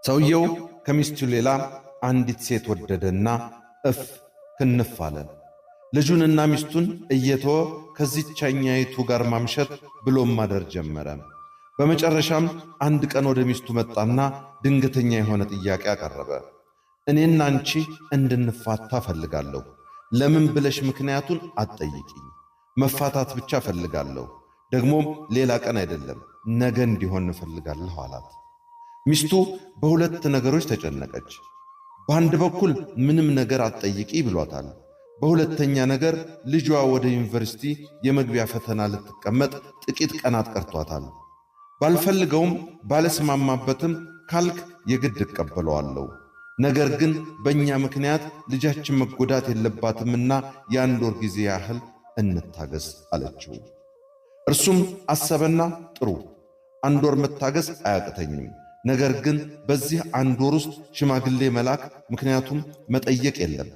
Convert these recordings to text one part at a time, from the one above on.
ሰውየው ከሚስቱ ሌላ አንዲት ሴት ወደደና እፍ ክንፍ አለ። ልጁንና ሚስቱን እየተወ ከዚቻኛይቱ ጋር ማምሸት ብሎም ማደር ጀመረ። በመጨረሻም አንድ ቀን ወደ ሚስቱ መጣና ድንገተኛ የሆነ ጥያቄ አቀረበ። እኔና አንቺ እንድንፋታ እፈልጋለሁ። ለምን ብለሽ ምክንያቱን አትጠይቂኝ። መፋታት ብቻ እፈልጋለሁ። ደግሞም ሌላ ቀን አይደለም፣ ነገ እንዲሆን እፈልጋለሁ አላት። ሚስቱ በሁለት ነገሮች ተጨነቀች። በአንድ በኩል ምንም ነገር አትጠይቂ ብሏታል። በሁለተኛ ነገር ልጇ ወደ ዩኒቨርሲቲ የመግቢያ ፈተና ልትቀመጥ ጥቂት ቀናት ቀርቷታል። ባልፈልገውም ባለስማማበትም ካልክ የግድ እቀበለዋለሁ። ነገር ግን በእኛ ምክንያት ልጃችን መጎዳት የለባትምና የአንድ ወር ጊዜ ያህል እንታገስ አለችው። እርሱም አሰበና ጥሩ፣ አንድ ወር መታገስ አያቅተኝም። ነገር ግን በዚህ አንድ ወር ውስጥ ሽማግሌ መላክ ምክንያቱም መጠየቅ የለም።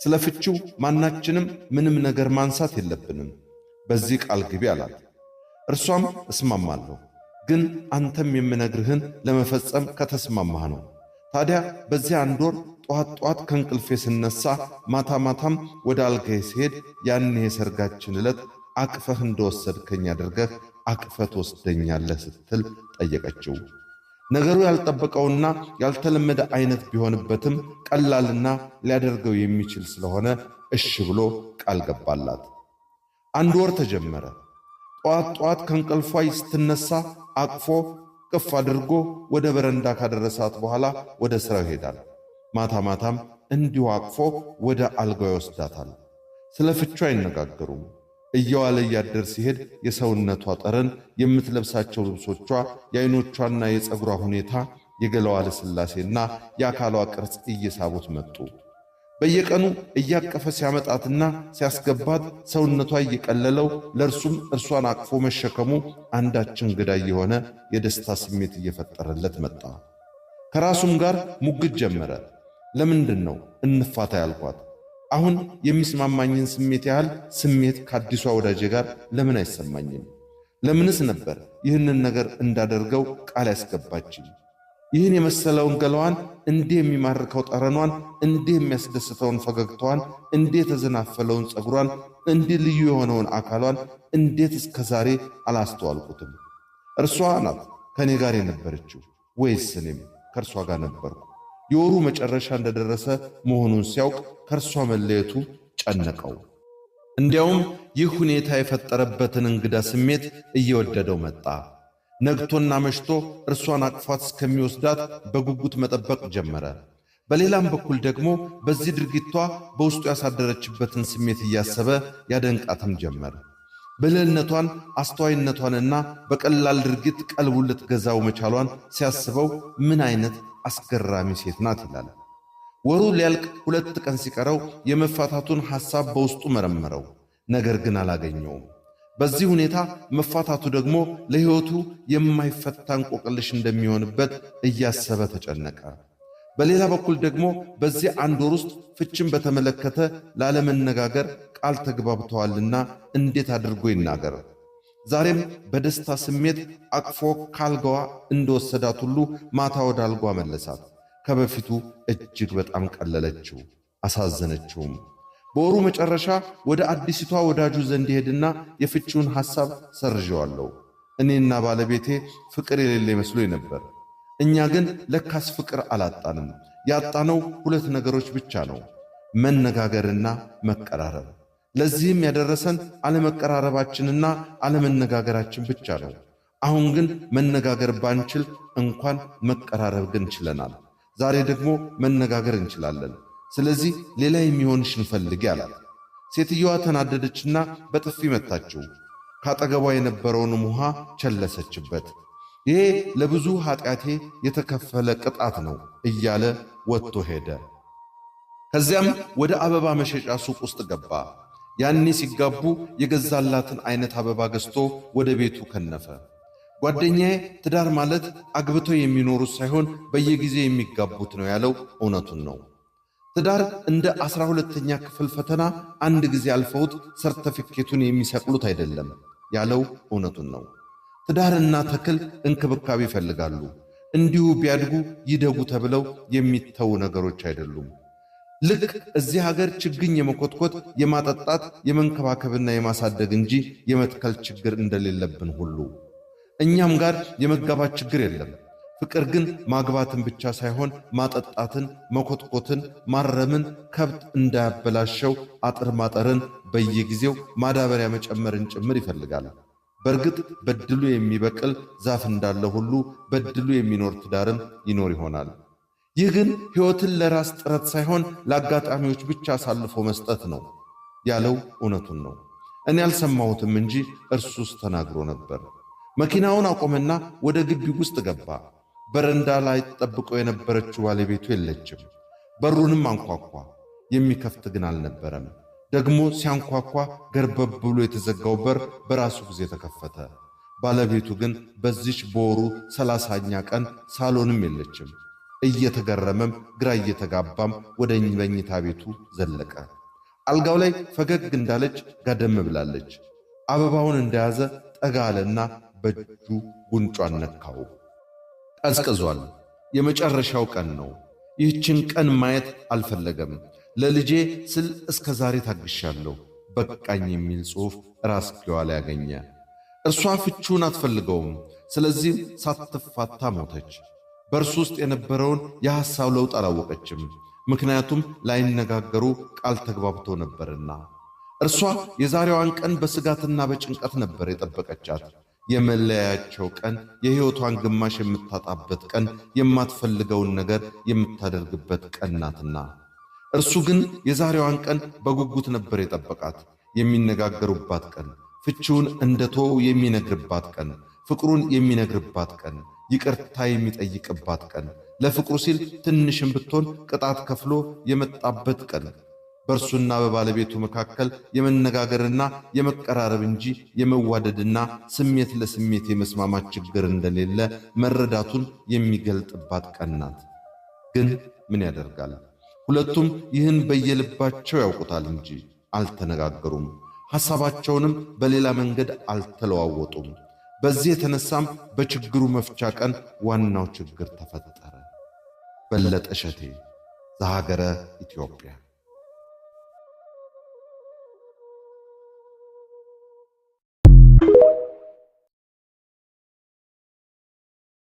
ስለ ፍቺው ማናችንም ምንም ነገር ማንሳት የለብንም። በዚህ ቃል ግቢ አላት። እርሷም እስማማለሁ፣ ግን አንተም የምነግርህን ለመፈጸም ከተስማማህ ነው። ታዲያ በዚህ አንድ ወር ጧት ጧት ከእንቅልፌ ስነሳ፣ ማታ ማታም ወደ አልጋዬ ስሄድ ያኔ የሰርጋችን ዕለት አቅፈህ እንደወሰድከኝ አድርገህ አቅፈህ ትወስደኛለህ ስትል ጠየቀችው። ነገሩ ያልጠበቀውና ያልተለመደ አይነት ቢሆንበትም ቀላልና ሊያደርገው የሚችል ስለሆነ እሽ ብሎ ቃል ገባላት። አንድ ወር ተጀመረ። ጧት ጧት ከእንቅልፏ ስትነሳ አቅፎ ቅፍ አድርጎ ወደ በረንዳ ካደረሳት በኋላ ወደ ሥራው ይሄዳል። ማታ ማታም እንዲሁ አቅፎ ወደ አልጋው ይወስዳታል። ስለ ፍቹ አይነጋገሩም። እየዋለ እያደር ሲሄድ የሰውነቷ ጠረን፣ የምትለብሳቸው ልብሶቿ፣ የዓይኖቿና የፀጉሯ ሁኔታ፣ የገላዋ ልስላሴና የአካሏ ቅርጽ እየሳቡት መጡ። በየቀኑ እያቀፈ ሲያመጣትና ሲያስገባት ሰውነቷ እየቀለለው ለእርሱም እርሷን አቅፎ መሸከሙ አንዳች እንግዳ የሆነ የደስታ ስሜት እየፈጠረለት መጣ። ከራሱም ጋር ሙግት ጀመረ። ለምንድን ነው እንፋታ ያልኳት? አሁን የሚስማማኝን ስሜት ያህል ስሜት ከአዲሷ ወዳጄ ጋር ለምን አይሰማኝም? ለምንስ ነበር ይህንን ነገር እንዳደርገው ቃል ያስገባችኝ? ይህን የመሰለውን ገላዋን፣ እንዲህ የሚማርከው ጠረኗን፣ እንዲህ የሚያስደስተውን ፈገግታዋን፣ እንዲህ የተዘናፈለውን ፀጉሯን፣ እንዲህ ልዩ የሆነውን አካሏን እንዴት እስከ ዛሬ አላስተዋልኩትም? እርሷ ናት ከእኔ ጋር የነበረችው ወይስ እኔም ከእርሷ ጋር ነበርኩ? የወሩ መጨረሻ እንደደረሰ መሆኑን ሲያውቅ ከእርሷ መለየቱ ጨነቀው። እንዲያውም ይህ ሁኔታ የፈጠረበትን እንግዳ ስሜት እየወደደው መጣ። ነግቶና መሽቶ እርሷን አቅፏት እስከሚወስዳት በጉጉት መጠበቅ ጀመረ። በሌላም በኩል ደግሞ በዚህ ድርጊቷ በውስጡ ያሳደረችበትን ስሜት እያሰበ ያደንቃትም ጀመር። ብልህነቷን፣ አስተዋይነቷንና በቀላል ድርጊት ቀልቡን ልትገዛው መቻሏን ሲያስበው ምን አይነት አስገራሚ ሴት ናት ይላል። ወሩ ሊያልቅ 2 ቀን ሲቀረው የመፋታቱን ሐሳብ በውስጡ መረመረው። ነገር ግን አላገኘውም። በዚህ ሁኔታ መፋታቱ ደግሞ ለሕይወቱ የማይፈታ እንቆቅልሽ እንደሚሆንበት እያሰበ ተጨነቀ። በሌላ በኩል ደግሞ በዚህ አንድ ወር ውስጥ ፍችን በተመለከተ ላለመነጋገር ቃል ተግባብተዋልና እንዴት አድርጎ ይናገር? ዛሬም በደስታ ስሜት አቅፎ ካልጋዋ እንደወሰዳት ሁሉ ማታ ወደ አልጓ መለሳት። ከበፊቱ እጅግ በጣም ቀለለችው፣ አሳዘነችውም። በወሩ መጨረሻ ወደ አዲሲቷ ወዳጁ ዘንድ ይሄድና የፍቺውን ሐሳብ ሰርዤዋለሁ። እኔና ባለቤቴ ፍቅር የሌለ ይመስሎኝ ነበር። እኛ ግን ለካስ ፍቅር አላጣንም። ያጣነው ሁለት ነገሮች ብቻ ነው፣ መነጋገርና መቀራረብ። ለዚህም ያደረሰን አለመቀራረባችንና አለመነጋገራችን ብቻ ነው። አሁን ግን መነጋገር ባንችል እንኳን መቀራረብ ግን ችለናል። ዛሬ ደግሞ መነጋገር እንችላለን። ስለዚህ ሌላ የሚሆንሽን ፈልጊ አላት። ሴትየዋ ተናደደችና በጥፊ መታችው። ካጠገቧ የነበረውንም ውሃ ቸለሰችበት። ይሄ ለብዙ ኃጢአቴ የተከፈለ ቅጣት ነው እያለ ወጥቶ ሄደ። ከዚያም ወደ አበባ መሸጫ ሱቅ ውስጥ ገባ። ያኔ ሲጋቡ የገዛላትን አይነት አበባ ገዝቶ ወደ ቤቱ ከነፈ። ጓደኛዬ ትዳር ማለት አግብተው የሚኖሩት ሳይሆን በየጊዜው የሚጋቡት ነው ያለው እውነቱን ነው። ትዳር እንደ 12ኛ ክፍል ፈተና አንድ ጊዜ አልፈውት ሰርተፊኬቱን የሚሰቅሉት አይደለም ያለው እውነቱን ነው። ትዳርና ተክል እንክብካቤ ይፈልጋሉ። እንዲሁ ቢያድጉ ይደጉ ተብለው የሚተዉ ነገሮች አይደሉም። ልክ እዚህ ሀገር ችግኝ የመኮትኮት፣ የማጠጣት፣ የመንከባከብና የማሳደግ እንጂ የመትከል ችግር እንደሌለብን ሁሉ እኛም ጋር የመጋባት ችግር የለም። ፍቅር ግን ማግባትን ብቻ ሳይሆን ማጠጣትን፣ መኮትኮትን፣ ማረምን፣ ከብት እንዳያበላሸው አጥር ማጠርን፣ በየጊዜው ማዳበሪያ መጨመርን ጭምር ይፈልጋል። በእርግጥ በድሉ የሚበቅል ዛፍ እንዳለ ሁሉ በድሉ የሚኖር ትዳርም ይኖር ይሆናል። ይህ ግን ሕይወትን ለራስ ጥረት ሳይሆን ለአጋጣሚዎች ብቻ አሳልፎ መስጠት ነው ያለው እውነቱን ነው። እኔ አልሰማሁትም እንጂ እርሱስ ተናግሮ ነበር። መኪናውን አቆመና ወደ ግቢው ውስጥ ገባ። በረንዳ ላይ ጠብቀው የነበረችው ባለቤቱ የለችም። በሩንም አንኳኳ። የሚከፍት ግን አልነበረም። ደግሞ ሲያንኳኳ ገርበብ ብሎ የተዘጋው በር በራሱ ጊዜ ተከፈተ። ባለቤቱ ግን በዚች በወሩ 30ኛ ቀን ሳሎንም የለችም። እየተገረመም ግራ እየተጋባም ወደ መኝታ ቤቱ ዘለቀ። አልጋው ላይ ፈገግ እንዳለች ጋደም ብላለች። አበባውን እንደያዘ ጠጋ አለና በእጁ ጉንጯን ነካው። ቀዝቅዟል። የመጨረሻው ቀን ነው። ይህችን ቀን ማየት አልፈለገም። ለልጄ ስል እስከ ዛሬ ታግሻለሁ፣ በቃኝ የሚል ጽሑፍ ራስጌዋ ላይ ያገኘ። እርሷ ፍቺውን አትፈልገውም። ስለዚህም ሳትፋታ ሞተች። በእርሱ ውስጥ የነበረውን የሐሳብ ለውጥ አላወቀችም። ምክንያቱም ላይነጋገሩ ቃል ተግባብተው ነበርና። እርሷ የዛሬዋን ቀን በስጋትና በጭንቀት ነበር የጠበቀቻት። የመለያያቸው ቀን፣ የሕይወቷን ግማሽ የምታጣበት ቀን፣ የማትፈልገውን ነገር የምታደርግበት ቀን ናትና። እርሱ ግን የዛሬዋን ቀን በጉጉት ነበር የጠበቃት። የሚነጋገሩባት ቀን፣ ፍቺውን እንደተወው የሚነግርባት ቀን፣ ፍቅሩን የሚነግርባት ቀን፣ ይቅርታ የሚጠይቅባት ቀን፣ ለፍቅሩ ሲል ትንሽም ብትሆን ቅጣት ከፍሎ የመጣበት ቀን፣ በእርሱና በባለቤቱ መካከል የመነጋገርና የመቀራረብ እንጂ የመዋደድና ስሜት ለስሜት የመስማማት ችግር እንደሌለ መረዳቱን የሚገልጥባት ቀን ናት። ግን ምን ያደርጋል፣ ሁለቱም ይህን በየልባቸው ያውቁታል እንጂ አልተነጋገሩም። ሐሳባቸውንም በሌላ መንገድ አልተለዋወጡም። በዚህ የተነሳም በችግሩ መፍቻ ቀን ዋናው ችግር ተፈጠረ። በለጠ እሸቴ፣ ዘሀገረ ኢትዮጵያ።